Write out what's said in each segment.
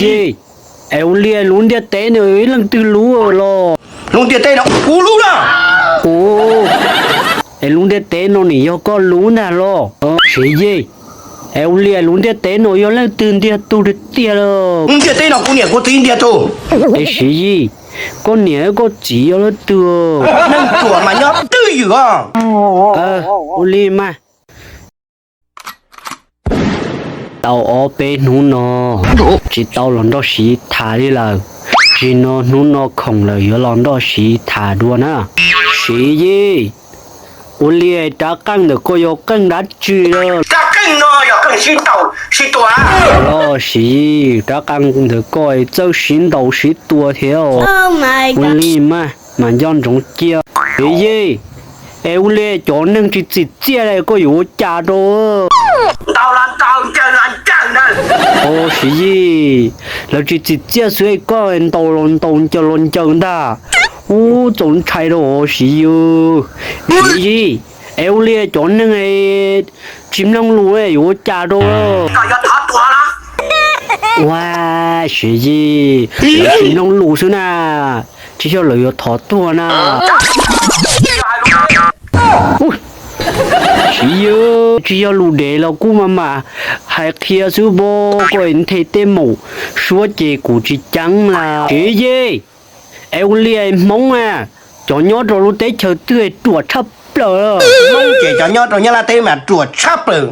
Yej, es ua li lub ntiaj teb no ib leej twg lub los? Lub ntiaj teb no kuv lub na. Ua, es lub ntiaj teb no nim yog koj lub ntag los? Siv Yej, es ua li lub ntiaj teb no yog leej twg ntiag tug tiag tiag lawm? Lub ntiaj teb no kuv niam kuv txiv ntiag tug. Es Siv Yej, koj niam koj txiv yog leej twg? Neeg ruam mas nyob twj ywm os. Ua li mas. Tau ob peb hnub no tsis tau los nrog Siv tham li lawm, tsis no hnub no khoom lawm yuav los nrog Siv tham dua na. Siv Yej, ua li rab qeej ntawm koj yog qeej dab tsi lawm? Rab qeej no yog qeej sib ntaus sib tua. Los Siv, rab qeej ntawm koj txawj sib ntaus sib tua thiab os. Ua li mas mas nco ntsoov cia. Siv Yej, es ua li cov neeg tsis txim txiaj li koj yuav ua cas rau? Ntaus los ntaus, ncaws los ncaws ntag. Os Siv Yej, lawv tsis txim txiaj xwb es koj ntaus los ntaus, ncaws los ncaws ntag. Ub, txaus ntshai rau os Siv Yej. Siv Yej, es ua li cov neeg tsis mloog lus yuav ua cas rau? Ua, Siv Yej, lawv tsis mloog lus xwb na, tsis yog lawv yuav thov tuag na. Siv Yej, tsis yog lus dev los kuj mas mam hais qhia xwb pob, koj nthe tej maum suab ces kuv tsis ceeb las. Siv Yej, es ua li Hmoob a, cov nyob rau lub teb chaws twg ruam tshaj plaws? Hmoob ces cov nyob rau Nyab Laj teb mas ruam tshaj plaws.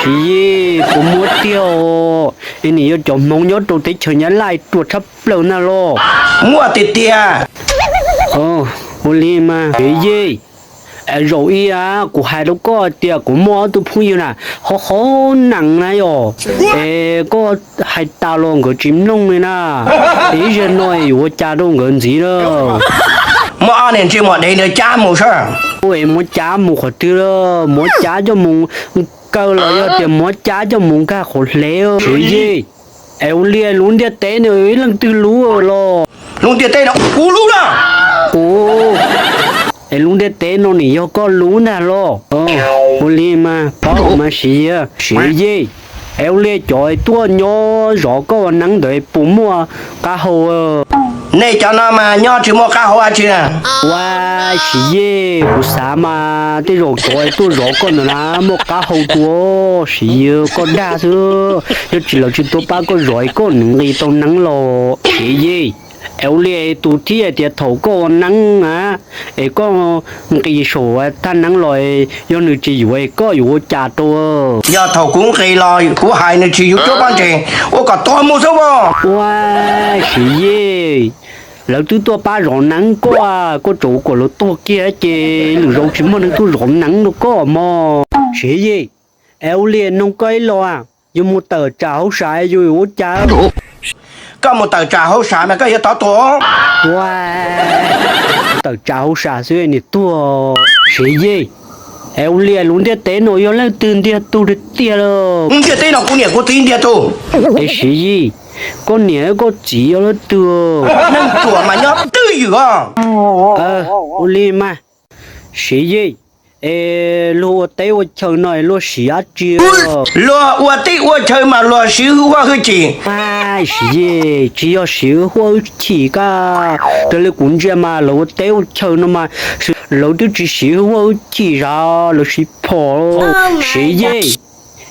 Siv Yej, puas muaj tiag os? Es nim yog cov Hmoob nyob rau teb chaws Nyab Laj ruam tshaj plaws ntag los? Muaj tiag tiag. Ua li mas Siv Yej, zaum ib kuv hais rau koj tias kuv muaj ob tug phooj ywg na, ho qhov nees na yom, es koj hais tas los nkawd tsis mloog li na, es ib zaug no yuav ua cas rau nkawd ntxiv lawm? Muab ob niag ntsej muag dev ntawd cab mus seb. Es muab cab mus qhov twg lawm? Muab cab coj mus kaw los yog tias muab cab coj mus nkag qhov hlev? Siv Yej, es ua li lub ntiaj teb no ib leej twg lub los? Lub ntiaj teb no kuv lub na. Ua, es lub ntiaj teb no nim yog koj lub ntag los? Ua li mas paub mas Siv, Siv Yej, es ua li cov tuaj nyob zov koj ua neeb ntawd puas muaj qab hau? Nej cov no mas nyob tsis muaj qab hau dab tsi na. Ua, Siv Yej, kuv xav mas tej zaum cov tuaj zov koj ntawd na muaj qab hau dua, Siv Yej, koj dag xwb, yog tsis lawv tsis tuaj pab koj zov es koj nqis tau neeb los Siv Yej. Es ua li tus thiab hais tias thaum koj ua neeb na, es koj nqis saum thaj neeb los, yog nws tsis yuav es koj yuav ua cas rau? Yog thaum kuv nqis los kuv hais nws tsis yuav cuab pob ntseg, ua kom tuag mus xwb as. Ua, Siv Yej, lawv twb tuaj pab zov neeb koj, koj tseem ua kom lawv tuag kiag ces lwm zaus tsis muaj neeg tuaj zov neeb rau koj mog. Siv Yej, es ua li noog koj ib los, yuav mus tawm tsam hauv sam yus yuav ua cas? Koj mus tawm tsam hauv sam mas koj yuav tau tuag. Ua, tawm tsam hauv sam xwb niam tuag. Siv Yej, es ua li lub ntiaj teb no yog leej twg ntiag tug tiag tiag lawm? Lub ntiaj teb no kuv niam kuv txiv ntiag tug. Es Siv Yej, koj niam koj txiv yog leej twg? Neeg ruam mas nyob twj ywm os. Ua li mas, Siv Yej, es luag ua teb ua chaw no es luag siv dab tsi? Luag ua teb ua chaw mas luag siv hwj huaj hwj chim. Siv Yej, tsis yog siv hwj huaj hwj chim koj. Raws li kuv ntsia mas lawv ua teb ua chaw no mas lawv twb tsis siv hwj huaj hwj chim zam, lawv siv phom. Siv Yej,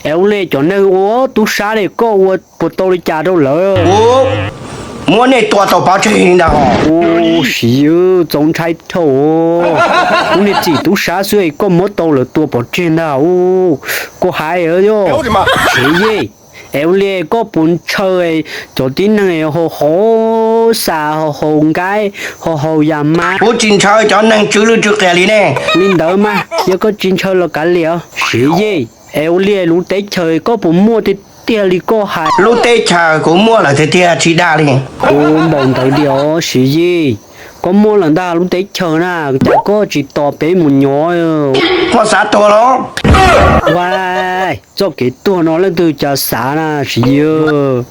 es ua li cov neeg ua tub sab li koj ua puas tau li cas rau lawv? Muab nej tua tau pov tseg ntag. Siv Yej, txaus ntshai dhau. Kuv niag txim tub sab xwb es koj muab tau lawv tua pov tseg ntag. Koj hais yog Siv Yej, es ua li koj puas ntshaw cov tib neeg haus haus xas, haus haus nkaib, haus haus yas mas? Kuv tsis ntshaw cov neeg tsw lwj tsw qias li ne. Li ntawd mas yog koj tsis ntshaw los kav liam. Siv Yej, es ua li lub teb chaws koj puas muaj tiag tiag li koj hais? Lub teb chaws kuv muaj lawm tiag tiag tsis dag li. Ua npaum ntawd diam Siv Yej, koj muaj lawm ntag lub teb chaws na, cas koj tsis tos peb mus nyob? Koj xav tuag los? Ua, txoj kev tuag no leej twg cas xav na Siv Yej?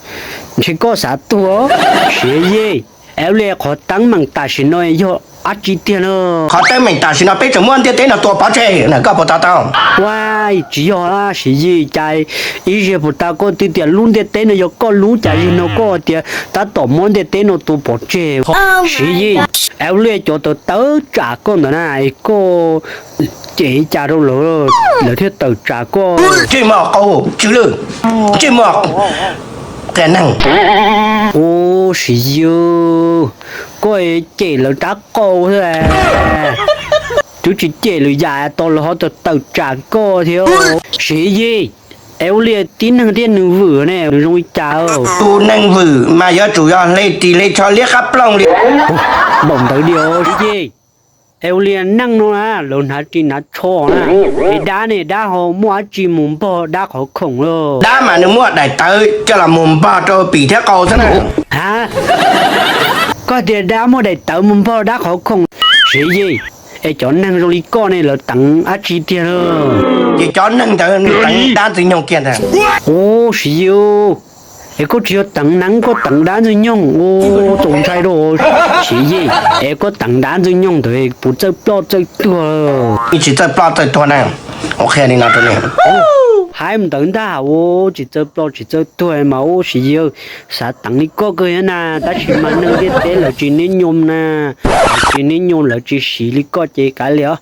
Ntshe koj xav tuag. Siv Yej, Es ua li qhov teeb meem tam sim no yog dab tsi tiag na? Qhov teeb meem tam sim no peb tseem muab ntiaj teb no tua pov tseg na, koj puas to taub? Ua, tsis yog Siv Yis, cas ib zaug puas tas koj twb tias lub ntiaj teb no yog koj lub, cas zaum no koj tias tab tom muab ntiaj teb no tua pov tseg? Siv Yis, es ua li cov tawm tawm tsam koj ntawd na, es koj cem li cas rau lawv, lawv thiaj tawm tsam koj? Ntsej muag qaug tsw lwj, ntsej muag qias neeg. Ua, Siv Yis, koj cem lawv rab qau xwb, twb tsis cem lwm yam tos lawv ho tawm tsam koj thiab. Siv Yis, es ua li tib neeg thiab neeg vwm ne nws zoo li cas? Tus neeg vwm mas yuav tsum yog hle ris hle tsho liab qab ploog li. Npaum ntawd li os Siv Yis. Es ua li neeg no na lawv hnav ris hnav tsho na, es dab ne dab ho muaj dab tsi mus npog dab qhov khoom lawm? Dab mas nws muaj daim tawv coj los mus npog rau pim thiab qau xwb na. Ha, koj tias dab muaj daim tawv mus npog dab qhov khoom? Siv Yis, es cov neeg zoo li koj ne lawv teev dab tsi tiag lawm? Ces cov neeg ntawd nws teev dab ntxwg nyoog kiag ntag. Ua, Siv Yis, es koj tsis yog teev neeg koj teev dab ntxwg nyoog, ua, txaus ntshai rau Siv Yis. Es koj teev dab ntxwg nyoog ntawd puas txawj ploj txawj tuag? Tsis txawj ploj txawj tuag na, ua qhia li no rau nej. Hais mus ntawd ntag, ua, tsis txawj ploj tsis txawj tuag mas ua Siv Yis, xav teev li koj kawg thiab na, tab sis mas neeg ntiaj teb lawv tsis nyob zoo na, lawv tsis nyob zoo lawv tsis siv li koj ces kav liam os.